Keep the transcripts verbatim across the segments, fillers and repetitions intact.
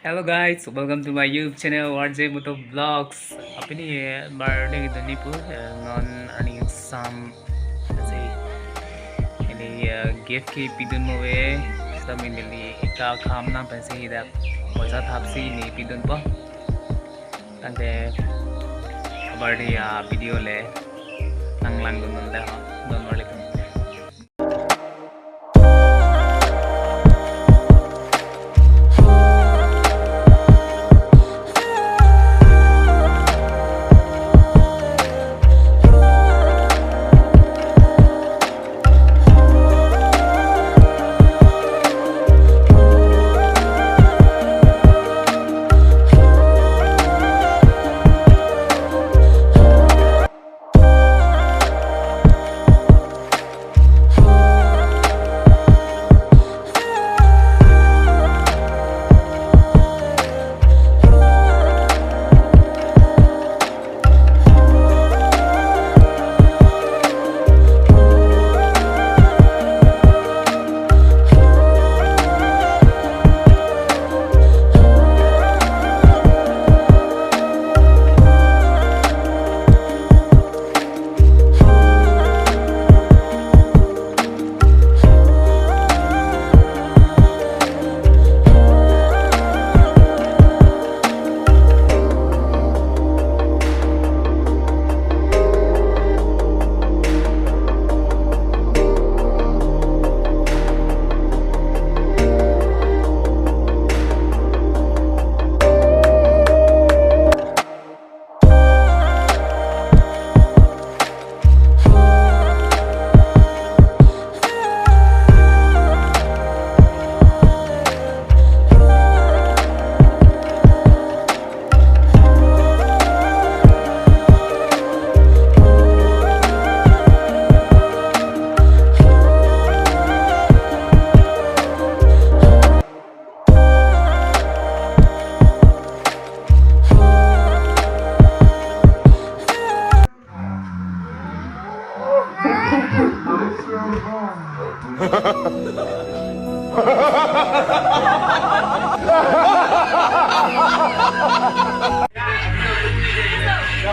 Hello guys, welcome to my YouTube channel R J Moto Vlogs. Apini, eh, birthday kedun ni pu, eh, non earning some, let's say, ini, eh, gift kepidun mo ave, seta neli eka kam nang pensi dak poisa thapsi neli pidunpo. Tangte birthday a video le nang langdun non le ho, don marli tum.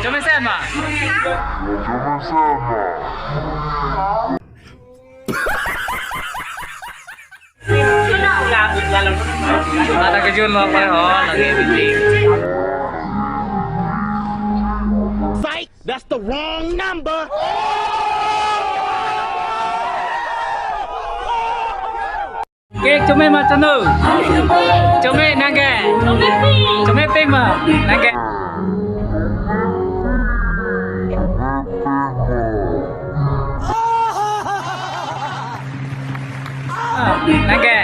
Chome se ma. Ada kejun lo apa ho lagi meeting. Psych, that's the wrong number. Cake chome ma chanu. Chome nang ke. Chome pik ma nang ke. Ah, nang ke.